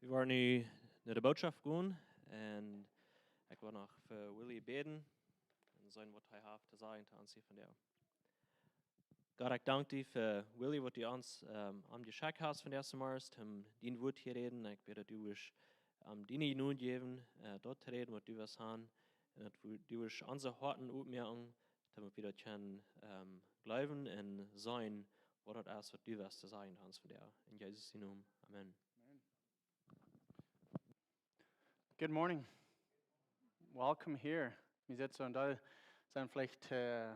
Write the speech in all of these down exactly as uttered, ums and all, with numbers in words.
Wie woaren nu no de Bootschoft gonen un ekj well noch fa Willy bäden un seenen waut hee haft to sajen to ons hia vondoag. Gott, ekj dank die fa Willy, waut du ons, ähm, aunjeschekjt hast vondoag zemorjes, om dien Wuat to räden. Ekj bäd daut du wurscht, ähm, diene Jnod jäwen, äh, daut to räden waut du west han. Un daut du, du wurscht onse Hoaten opmoaken, daut wie daut kjennen, ähm, jleewen un seenen waut daut es waut du west to sajen to ons vondoag. En Jesus sien Nomen. Amen. Good morning. Welcome here. Wie sent soo, un doa sent veleicht, äh,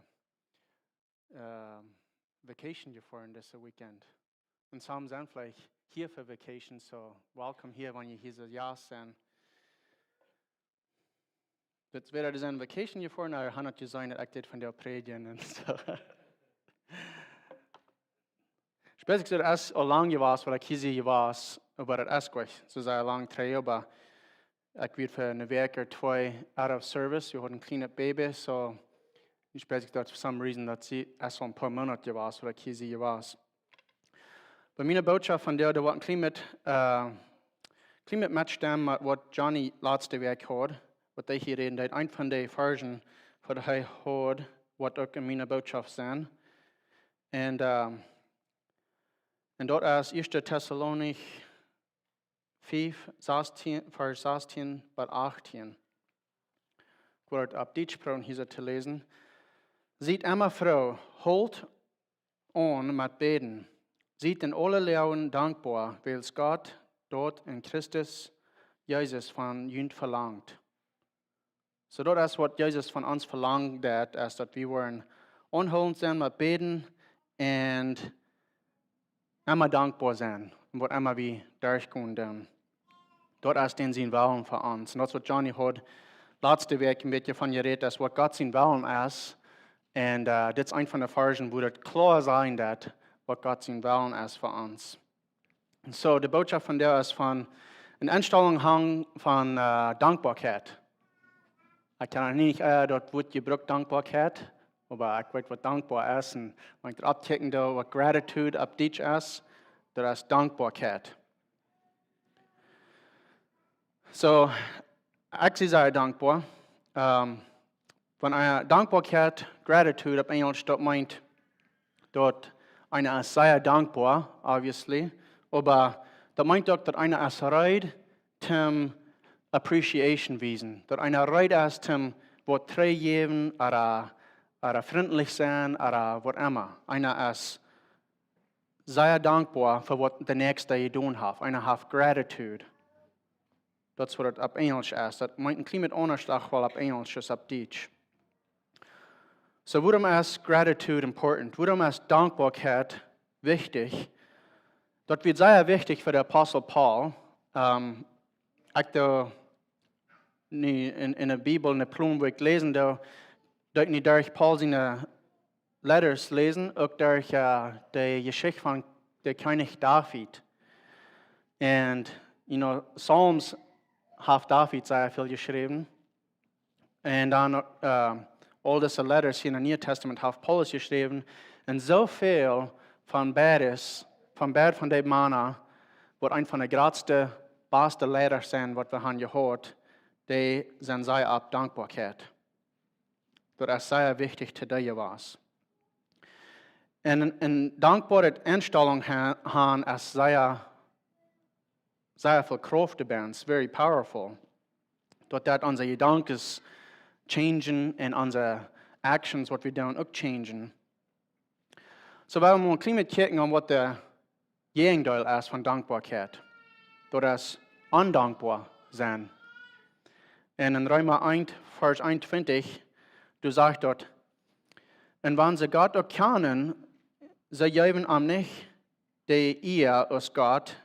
äh, vacation jefoaren dit Weekend. Un some sent veleicht hia fa vacation, so welcome hia, wan jie hia soo, jo, sent. Dit wia de sent vacation jefoaren, nu han ekj jeseenen daut ekj dit vondoag prädjen un soo. Spezlich daut es aul lang jewast, waut ekj hia sie jewast, oba daut es goanich soo sea lang trigj, oba ekj wia fa eene Wäakj ooda twee out of service. Wie hauden een kjlienet Baby, so, un spezlich daut for some reason, daut sie, es aul een poa Moonat jewast, waut ekj hia sie jewast. Bie miene Bootschoft vondoag, doa woat een kjlien bät, äh, kjlien bät metstemmen met waut Johnny latste Wäakj haud, waut hee hia räden deed, een von de Varschen, waut hee haud, woat uk en miene Bootschoft sennen. Un, ähm, un daut es Ieeschte Tessalonicha fief, sastieen, Varsch sastieen bat achttieen. Ekj woa opp Dietsch proowen hia soo to läsen. Siet emma froo, hoolt aun met bäden. Siet en aule Loagen dankboa, wiels Gott daut en Christus Jesus von junt velangt. So daut es waut Jesus von ons velangt, daut es daut wie woaren aunhoolent sennen met bäden un emma dankboa sennen, un waut emma wie derchgonen doonen. Daut es dän sien Wellen fa ons. Un daut es waut Johnny haud latste Wäakj een bät von jerät, es waut Gott sien Wellen es. Un, äh, dit es een von de Varschen, wua daut kloa sajcht, daut waut Gott sien Wellen es fa ons. Un so, de Bootschoft vondoag es von eene Enstalunk han von, äh, Dankboakjeit. Ekj kjan nich, äh, daut Wuat jebrukt, Dankboakjeit, oba ekj weet waut dankboa es. Un wan ekj daut oppkjikjen doo, waut gratitude opp Dietsch es, daut es Dankboakjeit. So, ekj sie sea dankboa. Ähm, wan, äh, Dankboakjeit, gratitude opp Enjelsch, daut meent, daut eena es sea dankboa, obviously, oba daut meent uk, daut eena es reed toom appreciation wiesen, daut eena reed es toom waut trigjjäwen, ooda, ooda frintlich sennen, ooda waut emma. Eena es sea dankboa fa waut de Näakjsta jedonen haft. Eena haft gratitude. Daut es waut daut opp Enjelsch es. Daut meent een kjlien bät aundasch, doch woll opp Enjelsch aus opp Dietsch. So, wuarom es gratitude important? Wuarom es Dankboakjeit wichtich? Daut wia sea wichtich fa dän Apostel Paul. Ähm, ekj doo nu en, en de Bibel, en de Plon, wua ekj läsen doo, daut ekj nu derch Paul siene Letters läsen, uk derch, äh, de Jeschicht von de Kjennich David. Un, you know, Psalms haft David sea väl jeschräwen. Un dan, äh, aul dise Letters hia en daut Niee Tastament haft Paulus jeschräwen. Un soo väl von beides, von beid von dee Mana, waut een von de jratste, baste Leida sent, waut wie han jehiat, dee sent sea opp Dankboakjeit. Daut es sea wichtich to dee jewast. Un, un dankboa Enstalunk ha-, han es sea, sea väl Krauft doabie, it's very powerful. Daut deit onse Jedanken changen un onse actions, waut wie doonen, uk changen. So, wie motten een kjlien bät kjikjen aun waut de Jäajendeel es von Dankboakjeit. Daut es ondankboa sennen. Un en Reema eent, Varsch eenuntwintich, doa sajcht daut: "Un wan see Gott uk kjanen, see jeewen am nich de Ea aus Gott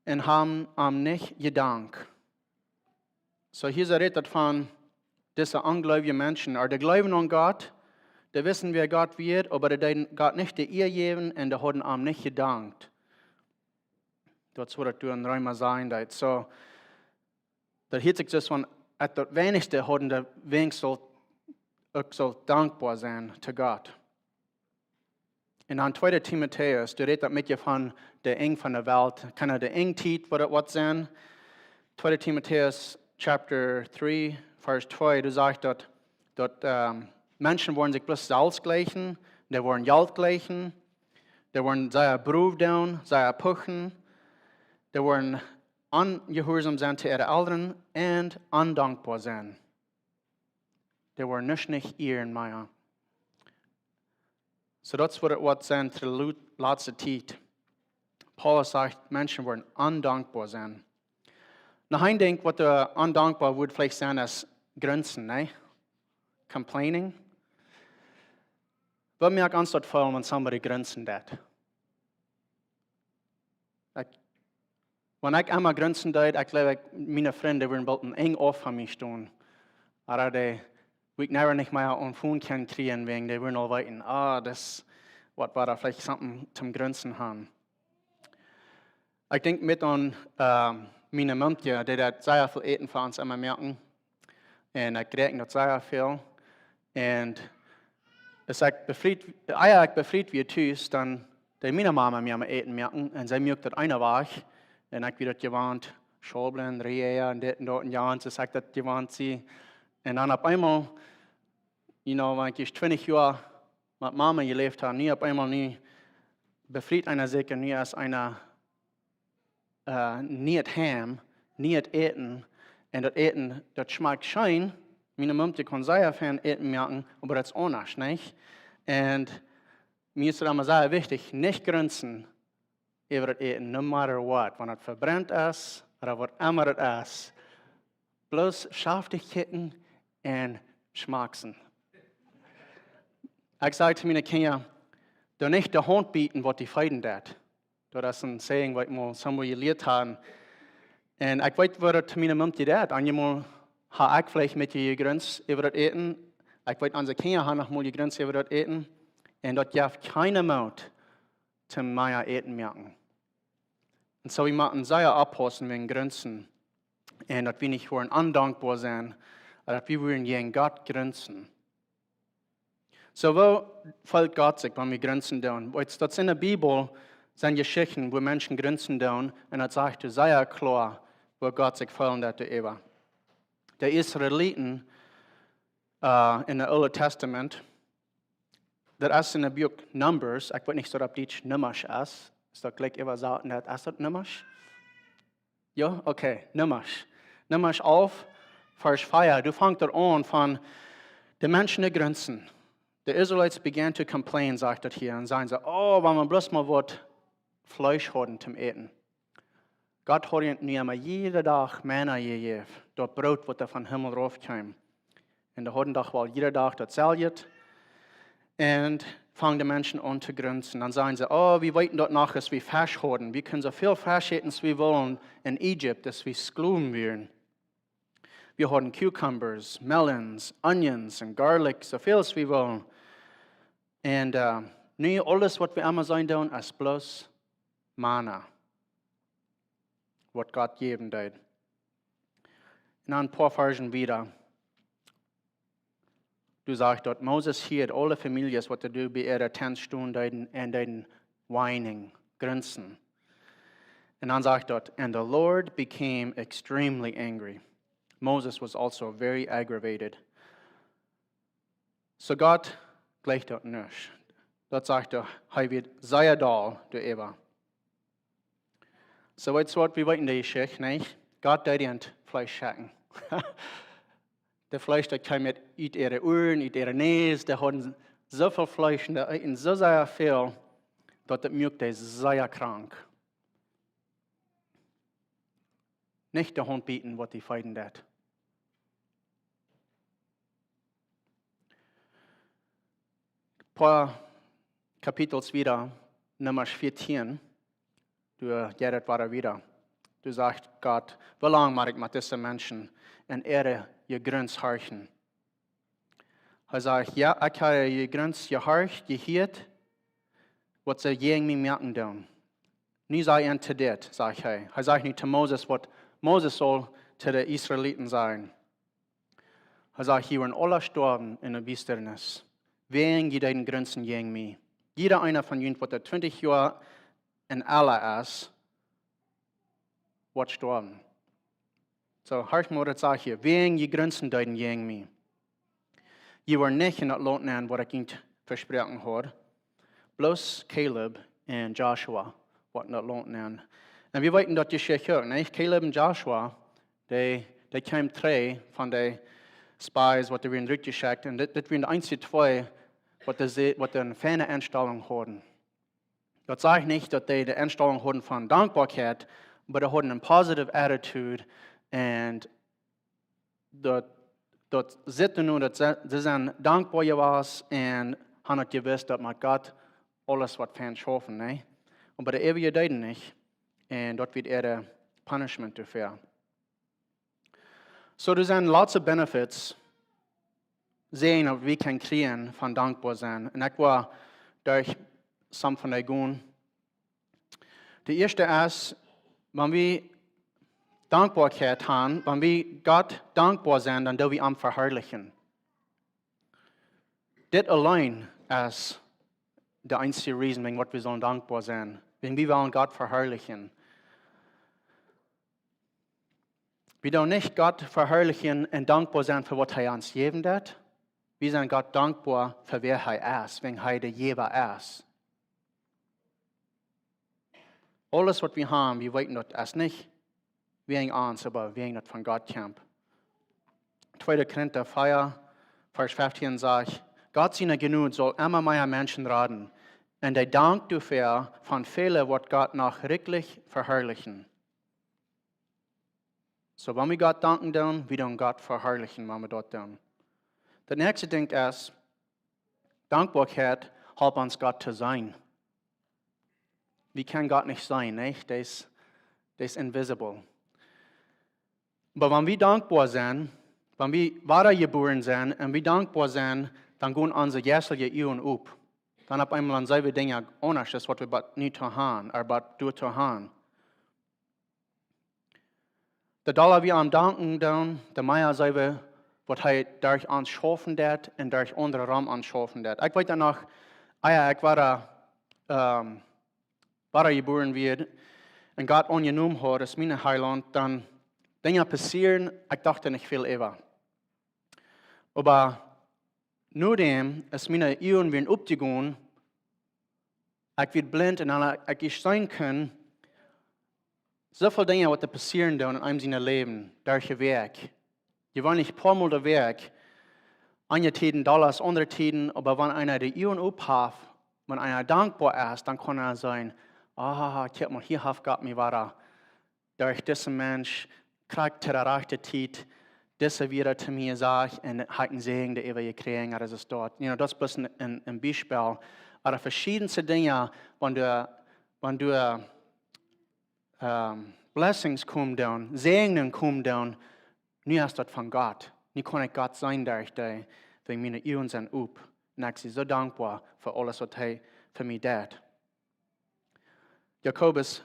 un haben am nich jedankt." So, hia rät daut von dise onjleewje Menschen, ooda dee jleewen aun Gott, dee wisten, wäa Gott wia, oba dee deeden Gott nich de Ea jäwen un dee hauden am nich jedankt. Daut es waut daut doa en Reema sajen deit. So, daut hieet sikj soo aun, daut weinichste hauden dee weens uk soo dankboa sennen to Gott. Un dan tweede Timotäus, doa rät daut met je von de Enj von de Welt, kjennen de Enjtiet, waut daut woat sennen. Tweede Timotäus chapter three, verse two, doa sajcht daut, daut ähm, Menschen woaren sikj bloos selfst jlikjen, dee woaren Jelt jlikjen, dee woaren sea Proov doonen, sea puchen, dee woaren onjehuarsom sennen to äare Elren un ondankboa sennen. Dee woaren nuscht nich ieren mea. So daut es waut, waut sennen to de lu- latste Tiet. Paulus sajcht, Menschen woaren ondankboa sennen. Noch een Dinkj, waut de ondankboa wudd veleicht sennen, es grunzen, nä? Complaining. Waut moakt ons daut feelen, wan somebody grunzen deit? Ekj, wan ekj emma grunzen deed, ekj jleew, ekj, miene Frind wudden boolt een Enj auf von mie stonen. Oba dee, woo ekj never nich mea aun phone kaun kjrieen, wäajen dee wudden aul weeten, ah, daut es waut, waut doa veleicht something toom grunzen haben. Ekj denkj met aun ähm, miene Mumkje, dee daut sea väl Äten fa ons emma moaken. Un ekj räakjen daut sea väl. Un aus ekj befriet, ea ekj befriet wia tus, dan deed miene Mama mie emma Äten moaken. Un see muak daut eene Wäaj. Un ekj wia daut jewant, Schaublen, Räa un dit un daut un jant, aus ekj daut jewant sie. Un dan opp eemol, you know, wan ekj ieescht twintich Joa met Mama jeläft haud, nu opp eemol nu befriet eena sikj un nu es eena äh, nie daut Heim, nie daut Äten. Un daut Äten, daut schmakjt scheen. Miene Mumkje kaun sea fein Äten moaken, oba daut es aundasch, nich? Un mie es daut emma sea wichtich, nich grunzen äwa daut Äten, no matter what. Wan daut vebrent es, ooda waut emma daut es. Bloos schaftich kjikjen un schmakjten. Ekj saj to miene Kjinja, doo nich de Haunt bieten, waut die feeden deit. Daut es een Saying, waut ekj mol somewhere jelieet hab. Un ekj weet, waut daut to miene Mumkje deit. Eenjemol hab ekj veleicht met je jegrunzt äwa daut Äten. Ekj weet, onse Kjinja haben noch mol jegrunzt äwa daut Äten. Un daut jeft kjeenen Moot, toom mea Äten moaken. Un soo, wie motten sea oppaussen wäajen grunzen. Un daut wie nich woaren ondankboa sennen, ooda daut wie woaren jäajen Gott grunzen. So, woo feelt Gott sikj, wan wie grunzen doonen? Weetst, daut es enne Bibel, sent Jeschichten, wua Menschen grunzen doonen, un daut sajcht doa sea kloa, woo Gott sikj feelen deit doaräwa. De Israeliten äh, enne Oole Testament, daut es enne Buak Numbers, ekj weet nich, soo daut opp Dietsch Nummasch es, es daut jlikj äwasat, daut es daut Nummasch? Jo, okay, Nummasch. Nummasch alf, Varsch vea, doa fangt et aun von de Menschen, dee grunzen. The Israelites began to complain, sajcht daut hia, un säden see, oh, wan wie bloos mol waut Fleesch hauden toom äten. Gott haud an nu emma jieda Dach Manna jejäft, daut Broot, waut doa vom Himmel rauf kjeem. Un dee hauden doch woll jieda Dach daut selwje. Un fungen de Menschen aun to grunzen. Dan säden see, oh, wie weeten daut noch, aus wie Fesch hauden. Wie kunnen soo väl Fesch äten, aus wie wullen en Ägipten, aus wie Sklowen wieren. Wie hauden cucumbers, melons, onions un garlic, soo väl aus wie wullen. Un äh, nu aules, waut wie emma seenen doonen, es bloos Manna, waut Gott jäwen deed. Un dan een poa Varschen wieda, doa sajcht daut Moses hieed aule Famieljes, waut doa bie äare Tent stonen deeden, un deeden weenen, grunzen. Un dan sajcht daut, and the Lord became extremely angry. Moses was also very aggravated. So Gott jleicht daut nich. Daut sajcht hee, hee wort sea doll doaräwa. So, weetst waut, wie weeten de Jeschicht, nich? Gott deed an Fleesch schekjen. De Fleesch, daut kjeem met ut äare Uaren, ut äare Näs, dee hauden soo väl Fleesch un dee äten soo sea väl, daut daut muak dee sea krank. Nich de Haunt bieten, waut die feeden deit. Poa Kapitels wieda, Nummasch vieetieen, doa jeit et wada wieda. Doa sajcht Gott, woo lang mott ekj met dise Menschen un äa Jegruns horchen? Hee sajcht, jo, ekj hab äa Jegruns jehorcht, jehieet, waut see jäajen mie moaken doonen. Nu saj an to dit, sajcht hee. Hee sajcht nu to Moses, waut Moses saul to de Israeliten sajen. Hee sajcht, jie woaren aula stoawen enne Wiltnis, wäajen jie deeden grunzen jäajen mie. Jieda eena von junt, waut doa twintich Joa un ella es, woat stoawen. Soo, horch mol, daut sajcht hia: Wäajen jie gruntsen deeden jäajen mie. Jie woaren nich en daut Launt nenn, waut ekj junt vesproaken haud. Bloos Caleb un Joshua woaren en daut Launt nenn. Un wie weeten daut Jeschicht uk, nä? Caleb un Joshua, dee, dee kjeemen trigj von de Spies, waut dee wieren rutjeschekjt. Un dit, dit wieren de eensje twee, waut dee, waut eene feine Enstalunk hauden. Daut sajcht nich, daut dee de Enstalunk hauden von Dankboakjeit, oba dee hauden eene positive attitude. Un daut, daut sitt nu, daut see, see sent dankboa jewast un haben daut jewist, daut met Gott aules woat fein schaufen, nä? Oba de äwje deeden nich. Un daut wia äa punishment doafäa. Soo, doa sent lots of benefits, seenen, waut wie kjennen kjrieen von dankboa sennen. Un ekj well derch some von dee gonen. De ieeschte es, wan wie Dankboakjeit haben, wan wie Gott dankboa sent, dan doo wie am veharlichen. Dit auleen es de eensje reason, wäajen waut wie sellen dankboa sennen. Wäajen wie wellen Gott veharlichen. Wie doonen nich Gott veharlichen un dankboa sennen fa waut hee ons jäwen deed. Wie sent Gott dankboa fa wäa hee es, wäajen hee de Jäwa es. Aules waut wie haben, wie weeten, daut es nich wäajen ons, oba wäajen daut von Gott kjemt. Tweede Korinta vea, Varsch feftieen sajcht: Gott siene Jnod saul emma mea Menschen raden, un de Dank doafäa von väle woat Gott noch rikjlich veharlichen. Soo, wan wie Gott danken doonen, wie doonen Gott veharlichen, wan wie daut doonen. De näakjste Dinkj es, Dankboakjeit halpt ons Gott to seenen. Wie kjennen Gott nich seenen, nä? Dee es, dee es invisible. Oba wan wie dankboa sent, wan wie wadajebuaren sent un wie dankboa sent, dan gonen onse jeistelje Uagen op. Dan opp eemol dan seenen wie Dinja aundasch, aus waut wie bat nu to haben, ooda bat doa to haben. De dolla wie am danken doonen, de mea seenen wie, waut hee derch ons schaufen deed un derch aundre rom ons schaufen deed. Ekj weet daut noch, ah jo, ekj wia, ehm, wadajebuaren wia un Gott aunjenomen haud aus mien Heilaunt, dan Dinja passieren, ekj docht doa nich väl äwa. Oba nodäm, aus miene Uagen wieren opjegonen, ekj wia blint un dan ekj ieescht seenen kunn, soo väl Dinja waut doa passieren doonen en eenem sien Läwen, derch de Wäakj. Jeweenlich poamol de Wäakj, eene Tiet dolla aus aundre Tieden, oba wan eena de Uagen ophaft, wan eena dankboa es, dan kaun eena seenen: Ah, kjikj mol, hia haft Gott mie wada derch disen Mensch, krakjt to de rajchte Tiet, dise Wieed to mie jesajcht un hee haft een Säajen doaräwa jekjräajen, ooda es daut. You know, daut es bloos een, een, een Biespel. Ooda veschiedne Dinja, wan doa, wan doa, ehm, blessings komen doonen, Säajnungen komen doonen, nu es daut von Gott. Nu kaun ekj Gott seenen derch dee, wäajen miene Uagen sent op. Un ekj sie soo dankboa fa aules waut hee fa mie deed. Jakobus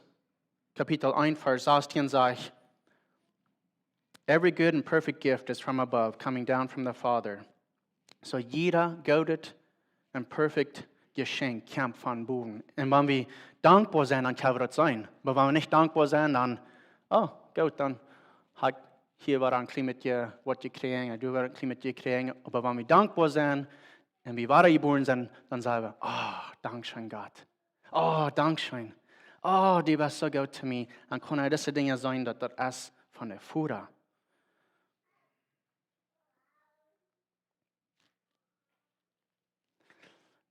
Kapitel eent, Varsch sastieen sajcht: Every good and perfect gift is from above, coming down from the Father. Soo, jieda goodet un perfekt Jeschenkj kjemt von bowen. Un wan wie dankboa sent, dan kjenn wie daut seenen. Oba wan wie nich dankboa sent, dan, oh, goot, dan hab ekj hia wada een kjlien bät waut jekjräajen, doa wada een kjlien bät jekjräajen. Oba wan wie dankboa sent un wie wadajebuaren sent, dan saj wie: Oh, dankscheen, Gott. Oh, dankscheen. Oh, du best soo goot to mie. Dan kaun eena dise Dinja seenen, daut daut es von de Voda.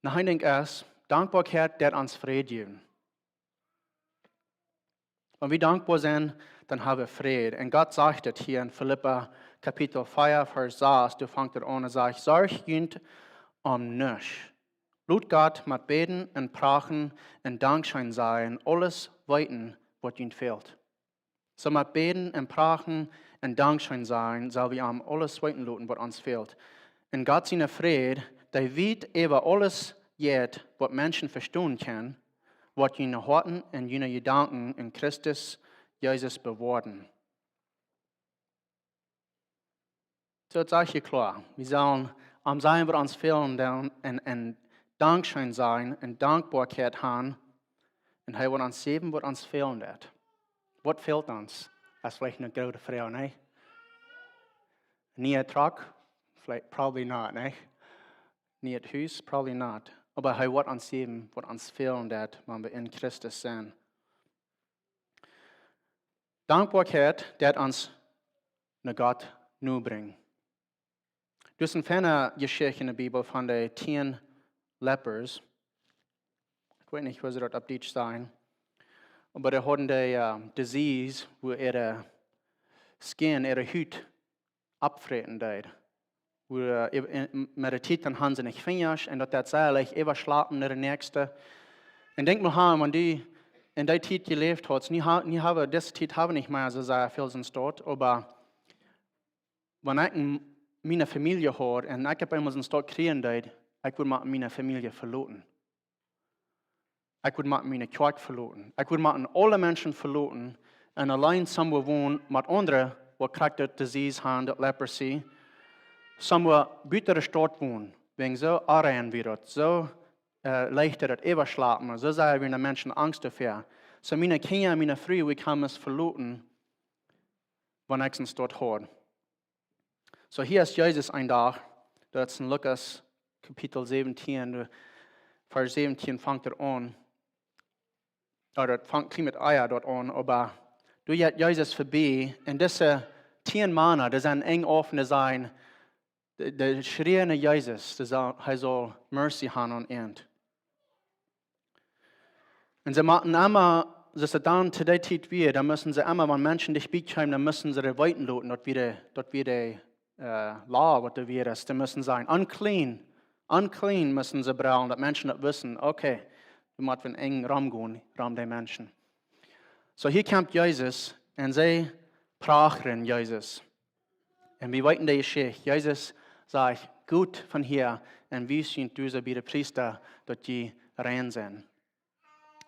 Noch een Dinkj es, Dankboakjeit deit ons Fräd jäwen. Wan wie dankboa sent, dan hab wie Fräd. Un Gott sajcht et hia en Filippa Kapitel vea, Varsch sas, doa fangt et aun un sajcht: Sorjt junt om nuscht. Lot Gott met Bäden un Prachen un Dankscheen sajen aules weeten, waut junt fält. Soo met Bäden un Prachen un Dankscheen sajen, sell wie am aules weeten loten, waut ons fält. Un Gott sien Fräd, dee wiet äwa aules jeit, waut Menschen vestonen kjennen, woat june Hoaten un june Jedanken en Christus Jesus bewoaren. Soo, daut saj ekj kloa. Wie sellen am sajen, waut ons fält, un dan, un, un Dankscheen sajen un Dankboakjeit han. Un hee woat ons jäwen waut ons fälen deit. Waut fält ons? Daut es veleicht eene groote Froag, nä? Nieen Truck? Veleicht, probably not, nä? Nieet Hus? Probably not. Oba hee woat ons jäwen waut ons fälen deit, wan wie en Christus sent. Dankboakjeit deit ons no Gott nohbrinjen. Doa es eene feine Jeschicht en de Bibel von de tieen lepers. Ekj weet nich woo see daut opp Dietsch sajen. Oba dee hauden de, äh, disease, wua äare skin, äare Hut aufräten deed. Wua, äh, met de Tiet dan han see nich Finjasch un daut deed sea leicht äwaschlapen no de näakjste. Un denkj mol aun, wan du en dee Tiet jeläft hast, nu ha-, nu hab wie, dise Tiet hab wie nich mea soo sea väl soont, oba wan ekj m-, miene Famielje haud un ekj opp eemol soont kjrieen deed, ekj wudd mau miene Famielje veloten. Ekj wudd mau miene Kjoakj veloten. Ekj wudd mau aule Menschen veloten un auleen somewhere wonen met aundre, waut krakjt daut disease han, daut leprosy. Somewhere buta de Staut wonen. Wäajen soo onrein wia daut, soo, äh, leicht daut äwaschlapen. Soo sea wieren de Menschen angst doafäa. Soo miene Kjinja, miene Fru, ekj kaun mie veloten, wan ekj soont haud. Soo, hia es Jesus een Dach, daut es en Lukas Kapitel säwentieen, de Varsch säwentieen fangt et aun. Ooda daut fangt kjlien met ea doa aun, oba doa jeit Jesus verbie un dise tieen Mana, dee sent enj auf un dee sent, dee, dee schrieen no Jesus, dee saul, hee saul Mercy han aun an. Un see musten emma, soo aus et dan to dee Tiet wia, dan musten see emma, wan Menschen dicht bie kjeemen, dan musten see dee weeten loten, daut wia de, daut wia de, äh, law, waut doa wia, daut see musten sajen, unclean, unclean musten see brellen, daut Menschen daut wisten, okay, wie motten enj romgonen, rom dee Menschen. Soo, hia kjemt Jesus un see prachren Jesus. Un wie weeten de Jeschicht. Jesus sajcht: "Got von hia un wiest junt doa bie de Priesta, daut jie rein sent."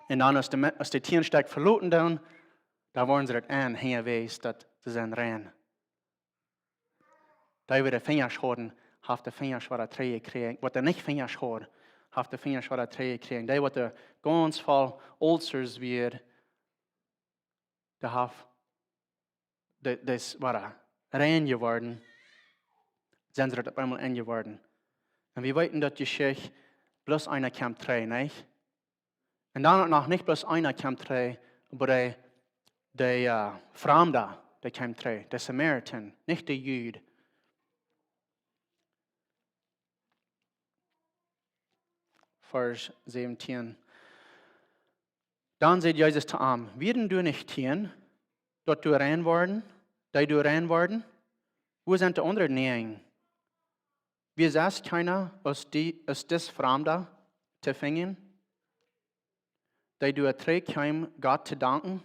Un dan, aus de Me-, aus de tieen Stekj veloten doonen, dan woaren see daut aun, hia wiest daut see sent rein. Dee waut de Finjasch hauden, haft de Finjasch wada trigj jekjräajen. Waut nich Finjasch haud, haft de Finjasch wada trigj jekjräajen. Dee waut de gaunz voll ulcers wia, dee haft, dee, dee es wada rein jeworden, sent see daut opp eemol enj jeworden. Un wie weeten daut Jeschicht, bloos eena kjemt trigj, nich? Un dan noch nich bloos eena kjemt trigj, oba de, de, äh, Framda, dee kjemt trigj, de Samaritan, nich de Jud. Varsch säwentieen. Dan säd Jesus to am: "Wieren doa nich tieen, daut doa rein worden, dee doa rein worden? Wua sent de aundre näajen? Wia sest kjeena aus dee, aus dis Framda to finjen, dee doa trigj kjeem, Gott to danken?"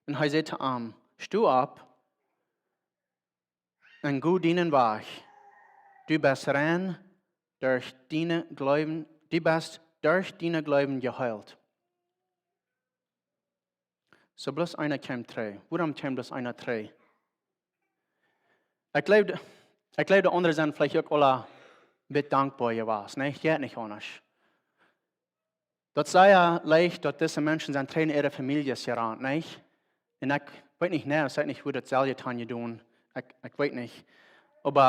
Un hee säd to am: "Sto opp un go dienen Wajch. Du best rein derch dienen Gloowen, du best derch dienen Gloowen jeheelt." Soo bloos eena kjeem trigj. Wuarom kjeem bloos eena trigj? Ekj jleew, ekj jleew, de aundre sent veleicht uk aula een bät dankboa jewast, nä? Jeit nich aundasch. Daut es sea leicht, daut dise Menschen sent trigj no äare Famieljes jerant, nä? Un ekj weet nich, nä, ekj weet nich, woo daut selfst han jedonen. Ekj, ekj weet nich. Oba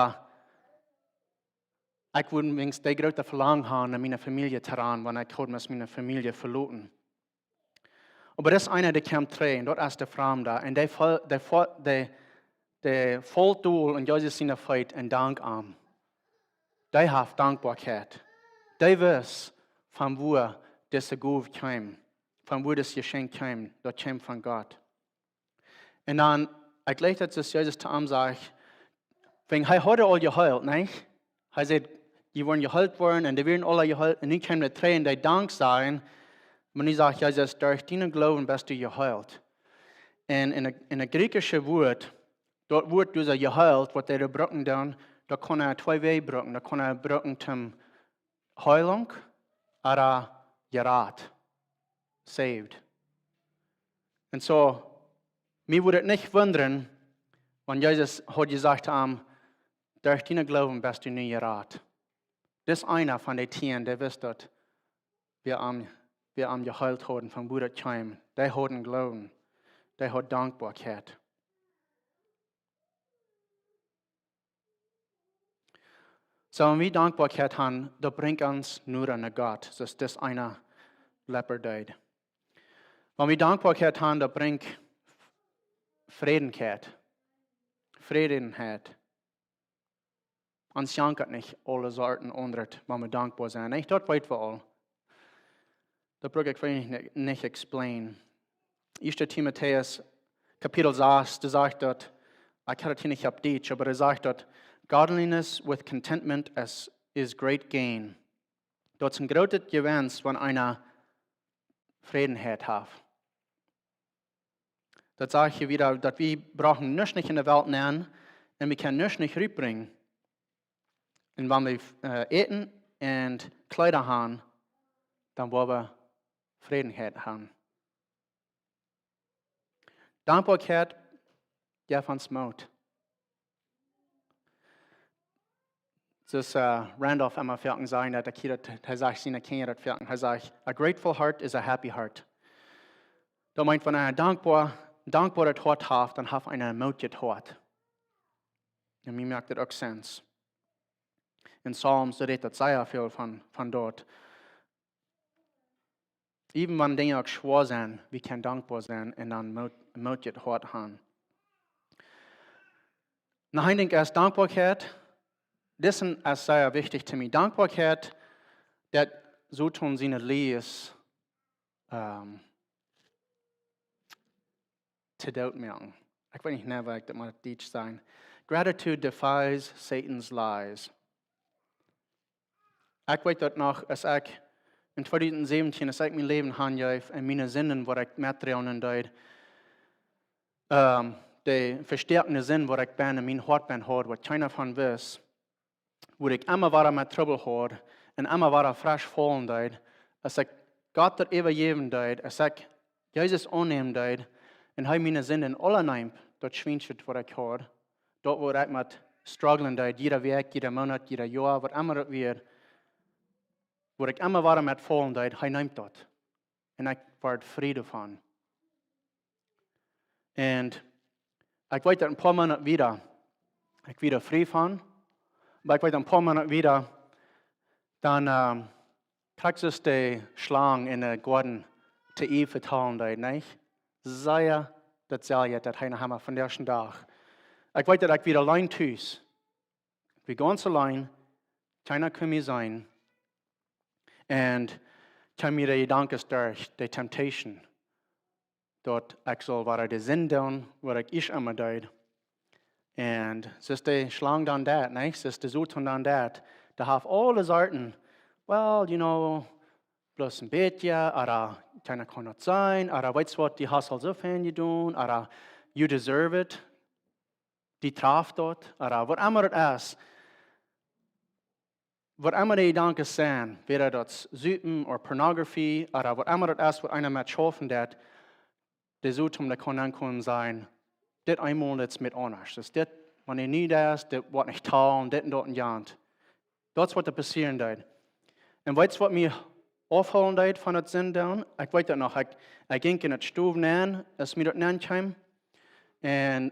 ekj wudd weens dee groote Velangen han, no miene Famielje to rannen, wan ekj haud must miene Famielje veloten. Oba doa es eena, dee kjemt trigj, un daut es de Framda. Un dee fol-, dee fol-, dee, dee folt dol aun Jesus siene Feet un dankt am. Dee haft Dankboakjeit. Dee wist, von wua dise Gow kjeem, von wua dis Jeschenkj kjeem, daut kjeem von Gott. Un dan, ekj jleew, daut es Jesus to am sajcht, wäajen hee haud aul jeheelt, nä? Hee säd: "Jie woaren jeheelt woaren", un dee wieren aula jeheelt, un nu kjeem de Tränen, dee Dank sajen, oba nu sajcht Jesus: "Derch dienen Gloowen best du jeheelt." Un en de, en de griechische Wuat, daut Wuat, daut es jeheelt, waut dee doa brucken dan, daut kaun eena twee Wäaj brucken. Daut kaun eena brucken toom Heilunk ooda jerat, saved. Un soo, mie wudd et nich wundren, wan Jesus haud jesajcht to am: "Derch dienen Gloowen best du nu jerat." Dis eena von de tieen, dee wist daut, wäa am, wäa am jeheelt haud, von wua daut kjeem. Dee haud Gloowen, dee haud Dankboakjeit. Soo, wan wie Dankboakjeit han, daut brinjt ons noda no Gott, soo aus dis eena Leper deed. Wan wie Dankboakjeit han, daut brinjt Frädenheit. Frädenheit. Ons jankat nich aule Sorten aundret, wan wie dankboa sent. Nich, daut weet wie aul. Daut bruck ekj nich, nich explain. Ieeschte Timotäus, Kapitel sas, dee sajcht daut, ekj hab daut hia nich opp Dietsch, oba dee sajcht daut, "Godliness with contentment is, is great gain." Daut es een grootet Jewenst, wan eena Frädenheit haft. Daut sajcht hia wada, daut wie brucken nuscht nich enne Welt nämen un wie kjennen nuscht nich rutbrinjen. Un wan wie, äh, Äten un Kjleeda han, dan woa wie Frädenheit han. Dankboakjeit jeft ons Moot. Soo aus, äh, Randolph emma foaken säd, daut hee daut, hee sajcht siene Kjinja daut foaken. Hee sajcht, "A grateful heart is a happy heart." Daut meent, wan eena dankboa, dankboa daut Hoat haft, dan haft eena een mootjet Hoat. Un mie moakt daut uk sense. En Psalms rät daut sea väl von, von daut. Even wan Dinja uk schwoa sent, wie kjennen dankboa sennen un dan Moot, mootjet Hoat han. Noch een Dinkj es Dankboakjeit. Dit es sea wichtich to mie. Dankboakjeit, daut soo to sennen, daut es, ähm, to doot moaken. Ekj weet nich, woo ekj daut mol opp Dietsch saj. Gratitude defies Satan's lies. Ekj weet daut noch, aus ekj en tweedusent säwentieen, aus ekj mien Läwen hanjeef un miene Sinden, waut ekj metdroagen deed, ähm, de vestäakjende Sind, waut ekj bennen en mien Hoat bennen haud, waut kjeena von wist, wua ekj emma wada met Trubbel haud un emma wada fresch faulen deed, aus ekj Gott daut äwajäwen deed, aus ekj Jesus aunnämen deed un hee miene Sinden aula neem, daut Schwienschet, waut ekj haud, daut, wua ekj met strugglen deed, jieda Wäakj, jieda Moonat, jieda Joa, waut emma daut wia, wua ekj emma wada met faulen deed, hee neem daut. Un ekj wort frie doavon. Un ekj weet daut een poa Moonat wieda, ekj wia frie von, oba ekj weet een poa Moonat wieda, dan, ähm, krakjt soo aus de Schlang en de Goaden to Eva vetalen deed, nich? Sea daut selwje, daut hee noch emma vondoag deit. Ekj weet daut ekj wia auleen tus. Ekj wia gaunz auleen, kjeena kunn mie seenen. Un kjeem mie de Jedanken derch, de temptation, daut ekj sull wada de Sind doonen, waut ekj ieescht emma deed. Un soo aus de Schlang dan deit, nich? Soo aus de Soton dan deit, dee haft aule Sorten, well, you know, bloos een bät, ooda kjeena kaun daut seenen, ooda weetst waut, du hast aul soo väl jedonen, ooda you deserve it, die traft daut, ooda waut emma daut es. Waut emma de Jedanken sent, wada daut Supen ooda Pornografie, ooda waut emma daut es, waut eena met schaufen deit, de Soton, dee kaun dan komen sajen, dit eemol, dit es met aundasch. Daut dit, wan du nich deist, dit woat nich talen, dit un daut un jant. Daut es waut doa passieren deed. Un weetst waut mie aufhoolen deed von daut Sind doonen? Ekj weet daut noch, ekj, ekj jinkj en daut Stow nenn, aus mie daut nenn kjeem. Un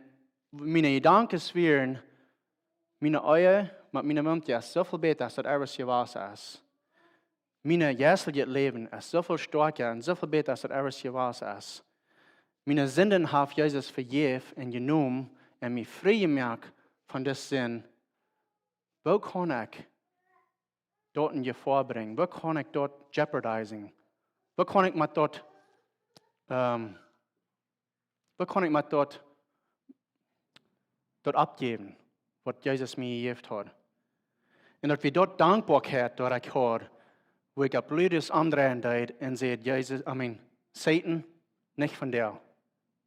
miene Jedanken wieren, miene Ehe met miene Mama es soo väl bäta aus daut ever jewast es. Mien jeisteljet Läwen es soo väl stoakja un soo väl bäta aus daut ever jewast es. Miene Sinden haft Jesus vejäft un jenomen un mie frie jemoakt von dise Sind. Woo kaun ekj daut en Jefoa brinjen? Woo kaun ekj daut jeopardizing? Woo kaun ekj met daut, ähm, woo kaun ekj met daut, daut aufjäwen, waut Jesus mie jejäft haud? Un daut wia daut Dankboakjeit, daut ekj haud, wua ekj opp Lüdus aundreien deed un säd, Jesus, I mean, Soton, nich vondoag.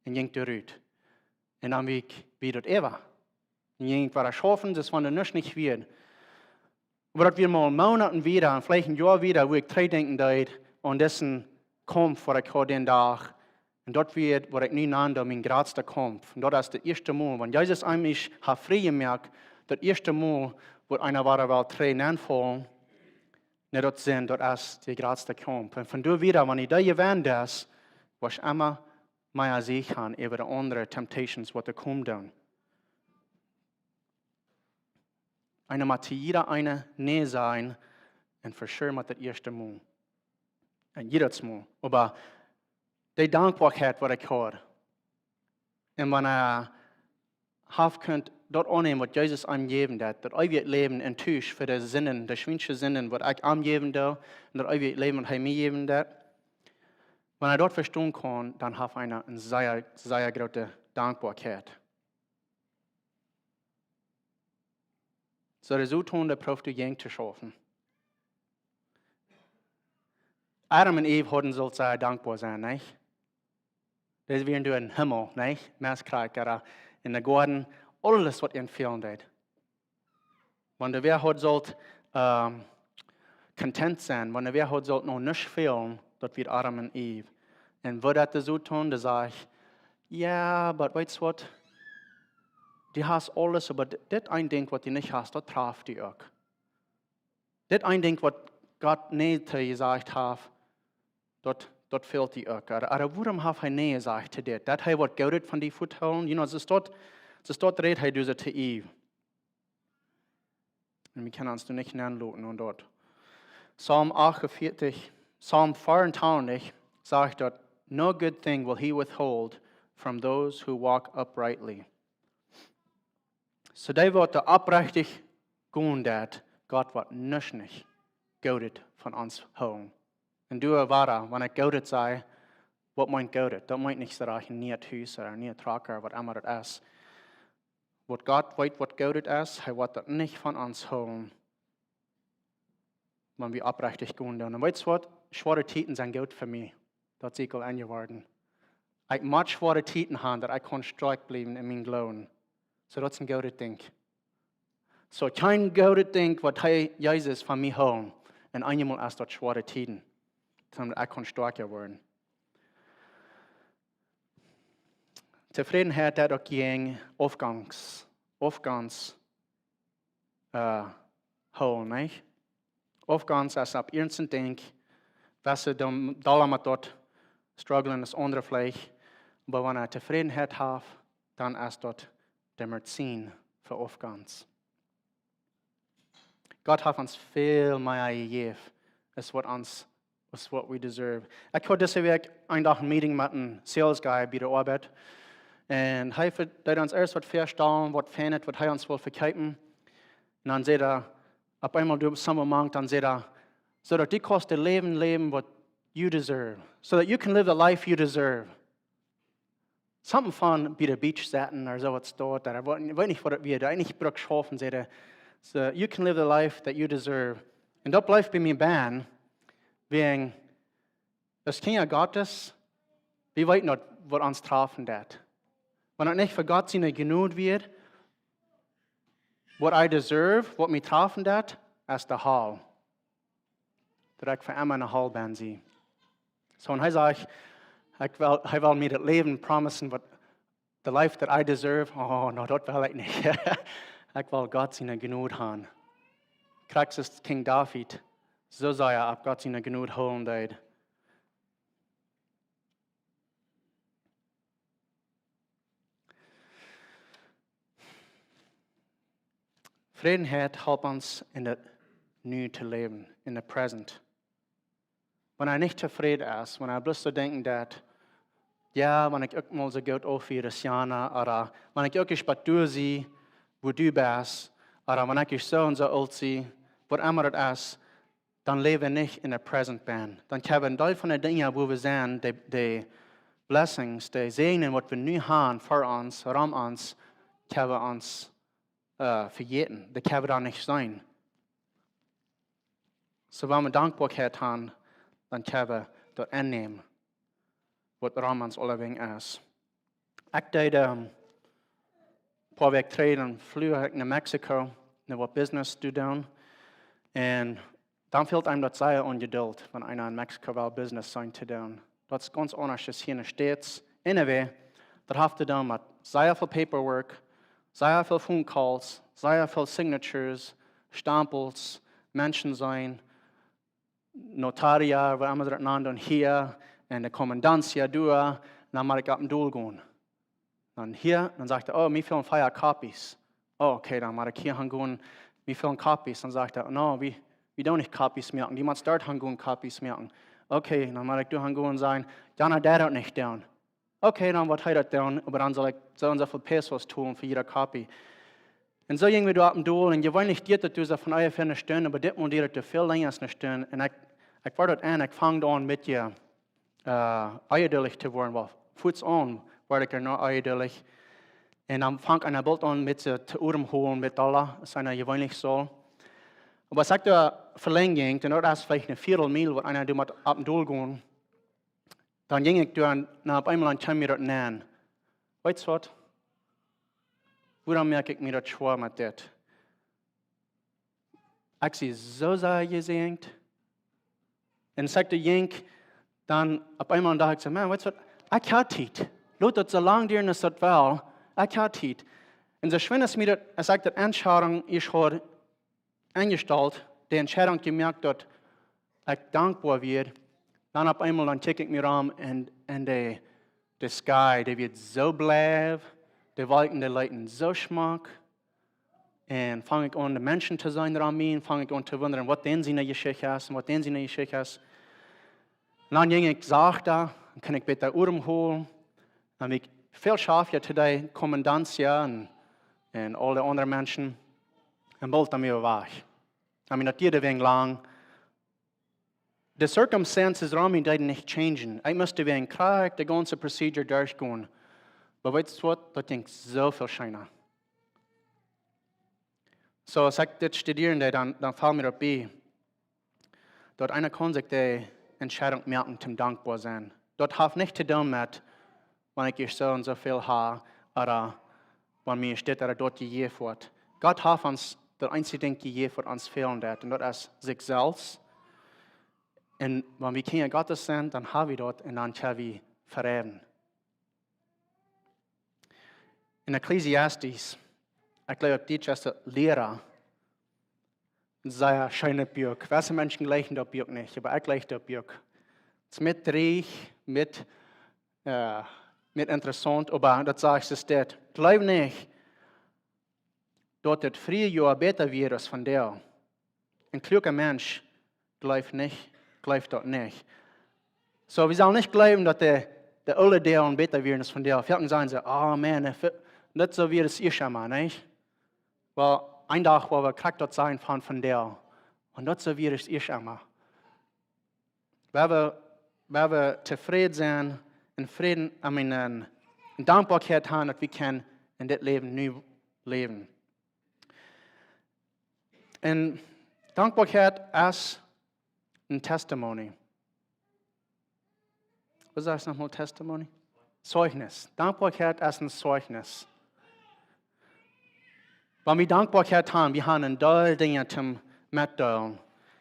Un jinkj doa rut. Un dan wia ekj, wia daut äwa. Un jinkj wada schaufen, daut wia nuscht nich wieet. Oba daut wia mol Moonaten wieda, un veleicht een Joa wieda, wua ekj trigjdenkjen deed aun disen Kaumf, waut ekj haud dän Dach. Un daut wia, waut ekj nu nand, mien jratsta Kaumf. Un daut es daut ieeschte Mol, wan Jesus mie haft frie jemoakt, daut ieeschte Mol, wua eena wada well trigj nenn faulen, Nä, daut sent, daut es de jratste Kaumf. Un von doa wieda, wan du dee jewennen deist, woascht du emma mea Siech han äwa de aundre temptations, waut doa komen doonen. Eena mott to jieda eene nä sajen, un for sure mott daut ieeschte Mol. Un jiedet Mol. Oba dee Dankboakjeit, waut ekj haud, un wan hee haft kunt daut aunnämen, waut Jesus am jäwen deed, daut eewje Läwen en Tusch fa de Sinden, de schwiensche Sinden, waut ekj am jäwen deed, un daut eewje Läwen, waut hee mie jäwen deed. Wan hee daut vestonen kaun, dan haft eena eene sea, sea groote Dankboakjeit. Soo, de Soton, dee proowd doa jäajen to schaufen. Adam un Eva hauden sult sea dankboa sennen, nich? Dee wieren doa em Himmel, nich? Mea krakjt, ooda en dän Goaden, aules waut an fälen deed. Wan doa wäa haud sult, ähm, content sennen, wan doa wäa haud sult noch nuscht fälen, daut wia Adam un Eva. Un waut deed de Soton, dee säd: "Jo, oba weetst waut? Du hast aules, oba di-, dit een Dinkj, waut du nich hast, daut traft die uk. Dit een Dinkj, waut Gott nä to die jesajcht haft, daut, daut fält die uk." Ooda, ooda wuarom haft hee nä jesajcht to dit? Daut hee waut Goodet von die vetolen? You know, soo daut, soo daut räd hee doa soo to Eva. Un wie kjennen ons doa nich nenloten aun daut. Psalm achtunveertich, Psalm vierundzwanzig sajcht daut: "No good thing will he withhold from those who walk uprightly." Soo dee, waut doa oprechtich gonen deit, Gott woat nuscht nich Goodet von ons hoolen. Un doa wada, wan ekj Goodet saj, waut meent Goodet? Daut meent nich soo daut een niet Hus ooda een niet Truck ooda waut emma daut es. Waut Gott weet, waut Goodet es, hee woat daut nich von ons hoolen, wan wie oprechtich gonen doonen. Un weetst waut? Schwoare Tieden sent goot fa mie. Daut sie ekj aul enjeworden. Ekj mott schwoare Tieden han, daut ekj kaun stoakj bliewen en mienen Gloowen. Soo daut es een goodet Dinkj. Soo kjeen goodet Dinkj woat hee, Jesus, von mie hoolen. Un eenjemol es daut schwoare Tieden, soo daut ekj kaun stoakja woaren. Tofrädenheit, daut uk jäajen Aufgonst, Aufgonst, äh, hoolen, nich? Aufgonst es opp ieeschten Dinkj, waut see dan dolla met daut strugglen aus aundre veleicht. Oba wan eena Tofrädenheit haft, dan es daut de Medizin fa Aufgonst. Gott haft ons väl mea jejäft aus waut ons, aus waut we deserve. Ekj haud dise Wäakj een Dach een Meeting met een sales guy bie de Oabeit. Un hee ve-, deed ons ieescht waut väastalen, waut feinet, waut hee ons wull vekjeepen. Un dan säd hee, opp eemol doa some monk, dan säd hee: "Soo daut du kaust daut Läwen läwen, waut you deserve. So that you can live the life you deserve." Something von bie de beach sitten ooda soo waut doa. Ekj weet, weet nich waut daut wia. Daut ekj nich bruck schaufen, säd hee: "So you can live the life that you deserve." Un daut bleef bie mie bie. Wäajen, aus Kjinja Gottes, wie weeten daut, waut ons trafen deit. Wan daut nich fa Gott siene Jnod wia, what I deserve, waut mie trafen deit, es de Hal. Daut ekj fa emma en de Hal sie. Soo, un hee säd, ekj well, hee well mie daut Läwen promisen, waut, the life that I deserve. Oh, no, daut well ekj nich. Ekj well Gott siene Jnod han. Krakjt aus King David, soo sea opp Gott siene Jnod hoolen deed. Tofrädenheit halpt ons en daut Nu to läwen, en de present. Wan eena nich tofräd es, wan eena bloos soo denkjen deit: "Jo, wan ekj uk mol soo goot auf wie Rosiana, ooda wan ekj uk ieescht bat doa sie, wua du best, ooda wan ekj ieescht soo un soo oolt sie", waut emma daut es, dan läw wie nich en de present bie. Dan kjenn wie een Deel von de Dinja, wua wie sent, de, de blessings, de Säajen, waut wie nu han fa ons, rom ons, kjenn wie ons, äh, vejäten. Daut kjenn wie dan nich seenen. Soo, wan wie Dankboakjeit han, dan kjenn wie daut aunnämen, waut rom ons aulawäajen es. Ekj deed, ähm, poa Wäakj trigj dan fleeg ekj no Mexiko, no waut business to doonen. Un dan fält eenem daut sea aun Jedult, wan eena en Mexiko well business sennen to doonen. Daut es gaunz aundasch aus hia en de States. Anyway, daut haft to doonen met sea väl paperwork, sea väl phone calls, sea väl signatures, Stampels, Menschen seenen, notaria, woo emma see daut nanen, hia, un de comandancia doa, dan mott ekj opp een Dol gonen. Dan hia, dan sajcht hee: "Oh, mie fälen fief copies." "Oh, okay, dan mott ekj hia gonen, mie fälen copies." Dan sajcht hee: "No, wie, wie doonen nich copies moaken, du motst doa gonen copies moaken." "Okay, dan mott ekj doa gonen un sajen: 'Jana deit daut nich doonen.'" "Okay, dan woat hee daut doonen, oba dan saul ekj soo un soo väl pesos tolen fa jiede copy." Un soo jinjen wie doa opp een Dol, un jeweenlich diet daut doa soo von onjefäa eene Stund, oba dit Mol diet daut väl lenja aus eene Stund. Un ekj, ekj wort daut enn, ekj funk aun met je, äh, onjedullich to woaren, well, fuaz aun wort ekj noch onjedullich. Un dan funk eena boolt aun met je to Odem holen met Dolla, aus eena jeweenlich saul. Oba aus ekj doa velenjd jinkj, un daut es veleicht eene Viedel Miel, waut eena doa mott opp een Dol gonen, dan jinkj ekj doa un opp eemol dan kjeem mie daut nenn. Weetst waut? Wuarom moak ekj mie daut schwoa met dit? Ekj sie soo sea jesäajent. Un aus ekj doa jinkj, dan opp eemol docht ekj soo: "Man, weetst waut? Ekj hab Tiet. Lot daut soo lang dieren aus daut well. Ekj hab Tiet." Un soo schwind aus mie daut, aus ekj daut Entscheidunk ieescht haud enjestalt, de Entscheidunk jemoakt, daut ekj dankboa wia, dan opp eemol dan kjikj ekj mie rom un, un de, de sky, dee wia soo blau, de Wolkjen, dee leeten soo schmock. Un funk ekj aun de Menschen to seenen rom mie, un funk ekj aun to wundren, waut dän siene Jeschicht es un waut dän siene Jeschicht es. Un dan jinkj ekj sachta, dan kunn ekj bäta Odem holen. Dan wia ekj väl schafta to de comandancia un, un aul de aundre Menschen. Un boolt dan wia wajch. I mean, daut diet een bät lang. De circumstances rom mie deeden nich changen. Ekj must wada krakjt de gaunze procedure derchgonen. Oba weetst waut? Daut jinkj soo väl scheena. Soo, aus ekj dit studieren deed, dan, dan foll mie daut bie, daut eena kaun sikj de Entscheidunk moaken toom dankboa sennen. Daut haft nich to doonen met, wan ekj ieescht soo un soo väl hab, ooda wan mie dit ooda daut jejäft woat. Gott haft ons daut eensje Dinkj jejäft, waut ons fälen deit, un daut es sikj selfst. Un wan wie Kjinja Gottes sent, dan hab wie daut un dan kjenn wie veräwen. En Ecclesiastes, ekj jleew, daut es de Liera, een sea scheenet Buak. Waut Menschen jleichen daut Buak nich, oba ekj jleich daut Buak. Daut es met dreist, met, äh, met interessaunt, oba daut sajcht es dit: "Jleew nich, daut daut frieje Joa bäta wia aus vondoag." Een kluaka Mensch jleeft nich, jleeft daut nich. Soo, wie sellen nich jleewen, daut de, de oole Doag bäta wieren aus vondoag. Väl sajen see: "Oh man, daut soo wia daut ieescht emol, nich?" Well, een Dach woa wie krakjt daut seenen von vondoag. Un daut soo wia daut ieescht emol. Wie, wie, wie tofräd sennen, en Fräd, I mean, en, en Dankboakjeit haben, daut wie kjennen en dit Läwen nu läwen. Un Dankboakjeit es een Testimony. Waut sajcht nochmol Testimony? Zeugnis. Dankboakjeit es een Zeugnis. Wan wie Dankboakjeit haben, wie haben een Deel Dinja toom metdeelen.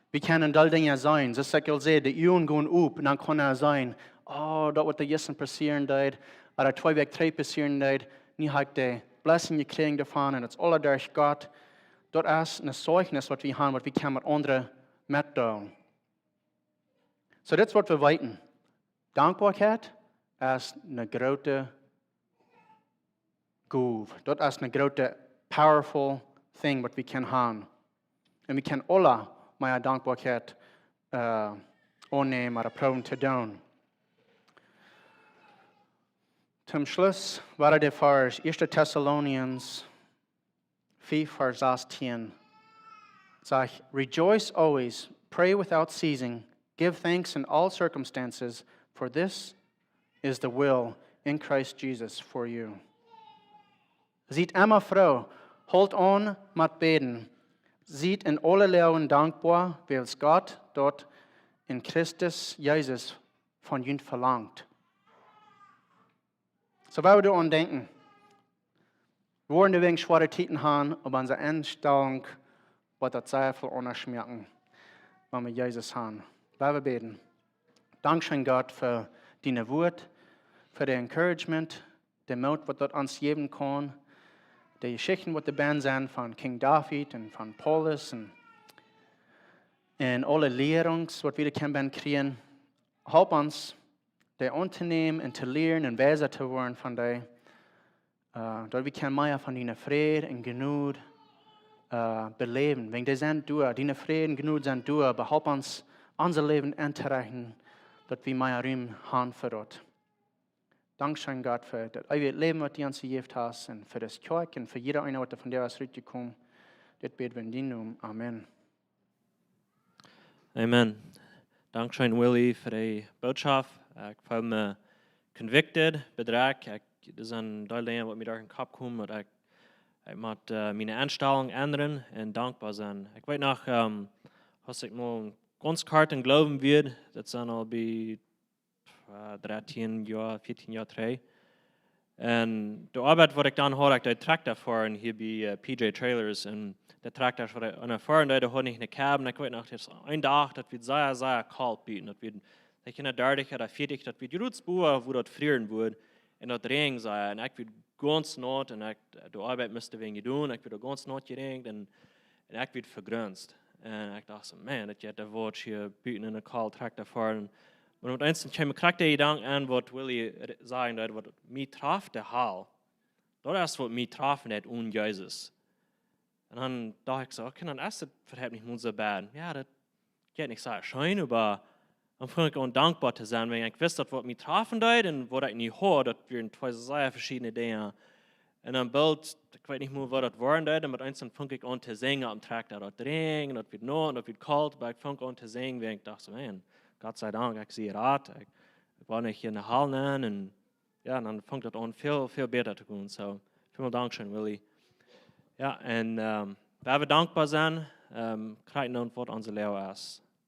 Wie kjennen een Deel Dinja seenen. Soo aus ekj aul säd, de Uagen gonen op, un dan kaun eena seenen: "Oh, daut waut doa jistren passieren deed, ooda twee Wäakj trigj passieren deed, nu hab ekj de Blessing jekjräajen doavon, un daut es aules derch Gott." Daut es een Zeugnis, waut wie haben, waut wie kjennen met aundre metdeelen. Soo, dit es waut wie weeten. Dankboakjeit es een groote Gow. Daut es een groote, powerful thing, waut wie kjennen haben. Un wie kjennen aule met Dankboakjeit, äh, aunnämen ooda proowen to doonen. Toom Schluss wia de Varsch, Ieeschte Thessalonians fief, Varsch sastieen, sajcht: "Rejoice always, pray without ceasing, give thanks in all circumstances, for this is the will in Christ Jesus for you." Siet emma froo, hoolt aun met bäden, siet en aule Loagen dankboa, wiels Gott daut en Christus Jesus von junt velangt. Soo, wan wie doaraun denkjen, wie woaren doawäajen schwoare Tieden haben, oba onse Enstalunk woat daut sea väl aundasch moaken, wan wie Jesus haben. Lot ons bäden. Dankscheen, Gott, fa dien Wuat, fa de encouragement, de Moot, waut daut ons jäwen kaun, de Jeschichten, waut doa benn sent von King David un von Paulus un un aule Lieedungs, waut wie doa kjennen kjrieen, halp ons, dee auntonämen un to lieren un weisa to woaren von dee. Daut wie kjennen mea von diene Fräd un Jnod beläwen. Wäajen dee sent doa, diene Fräd un Jnod sent doa, oba halp ons, onse Läwen entorechten, daut wie mea Rum han fa daut. Dankscheen, Gott, fa daut eewje Läwen, waut du ons jejäft hast, un fa dise Kjoakj un fa jieda eena, waut doa vondoag es rutjekomen. Dit bäd wie en dienen Nomen. Amen. Amen. Dankscheen, Willy, fa de Bootschoft. Ekj feel mie convicted, bedrekjt. Ekj, doa sent Dinja, waut mie derch dän Kopp komen, daut ekj, ekj mott miene Enstalunk endren un dankboa sennen. Ekj weet noch, aus ekj mau gaunz kort em Gloowen wia, daut sent aul bie dartieen Joa, vieetieen Joa trigj. Un de Oabeit, waut ekj dan haud, ekj deed Trakta foaren hia bie P J Trailers. Un de Trakta, waut ekj foaren deed, dee haud nich ne Cab. Ekj weet noch, daut wia een Dach, daut wia sea, sea kolt buten. Daut wia, ekj weet nich, dartich ooda vieetich, daut wia jrod bowa, wua daut frieren wudd. Un daut räajend sea. Un ekj wia gaunz naut un ekj, de Oabeit must wäajen jedonen. Ekj wia gaunz naut jeräajent un, un ekj wia vegrunscht. Un ekj docht soo, Maun, daut jeit de Welt hia buten en de kolde Trakta foaren. Oba met eent kjeem mie krakjt de Jedanken aun, waut Willy sajen deed, waut mie traf, de Hal. Daut es, waut mie traf, nich onen Jesus. Un dan docht ekj soo, okay, dan es daut veleicht nich mol soo bad. Jo, daut jeit nich soo scheen, oba dan funk ekj aun dankboa to sennen, wäajen ekj wist, daut waut mie trafen deed un waut ekj nu haud, daut wieren twee sea veschiedne Dinja. Un dan boolt, ekj weet nich mea, waut daut woaren deed, un met eent dan funk ekj aun to sinjen oppem Trakta, daut räajend, daut wia naut, daut wia kolt, oba ekj funk aun to sinjen, wäajen ekj docht soo, Maun, Gott sei Dank, ekj sie jerat, ekj, ekj woa nich en de Hal nenn, un jo, dan funk daut aun väl, väl bäta to gonen. Soo, välmol dankscheen, Willy. Jo, un wie wellen dankboa sennen, krakjt dan waut onse Läwen es.